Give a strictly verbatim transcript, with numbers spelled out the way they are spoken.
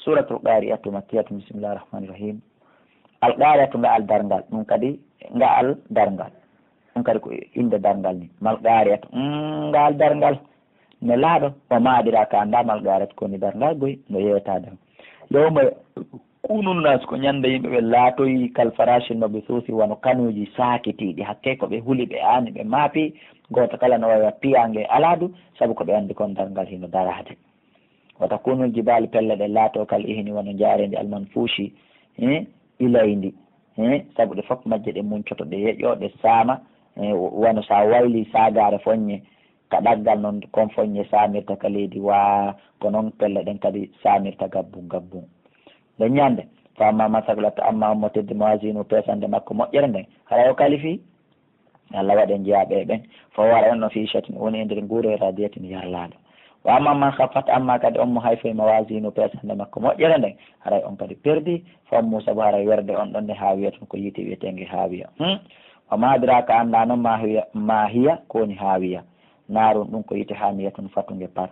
Suratul Qari'atu makkiyatu, bismillahir rahmanir rahim. Al Qari'atu, nga al darngal, ɗum kadi nga al darngal. Ɗum kadi ko innde darngal ni. Mal Qari'atu, mm, nga al darngal. Ne laaɗo, wa ma adraka, annda mal Qari'atu, ko ni darngal goy, no yeetaade. Yawma kunun nas, ko ñande yimɓe ɓe laatoyi kal farashil mabsusi, wano kanuuji saakitiiɗi, hakkee ko ɓe huli, ɓe aani, ɓe maapi, gooto kala no wawi piyaange aladu, sabu ko ɓe anndi kon darngal hino daraade. Wata kunul jibaali, pelle ɗe laato kal ihni, wano njaareendi almanfuushi, eh, ilayndi, eh, sabu ɗe fof majje ɗe muncoto, ɗe yeƴo, ɗe saama, eh, wano sa wayli saagaare foññe, ka ɗaggal non kon foññe saamirta ka leydi, waa ko non pelle ɗen kadi saamirta gabbun gabbun. Nde ñande, fa amma man saqulat, amma on mo teddi mawazinu, peesande makko moƴƴere nden, haray o kalifi. Allah waɗen jeyaɓe e ɓen. Fa huwa, haray on no fi ishatin, woni e nder nguure radiyatin yarlaaɗo. Wa amma man khaffat, amma kadi on mo hayfoy mawazinu, peesande makko moƴƴere nden, haray on kadi perdi. Fa ummu, sabu haray werde on ɗon ne hawiyatun, ko yiite wiyeteenge hawiya. Hmm? Wa ma adraka, annda non ma hiya, ma hiya, ko woni hawiya. Naarun, ɗum ko yiite hamiyatun, fatunge par.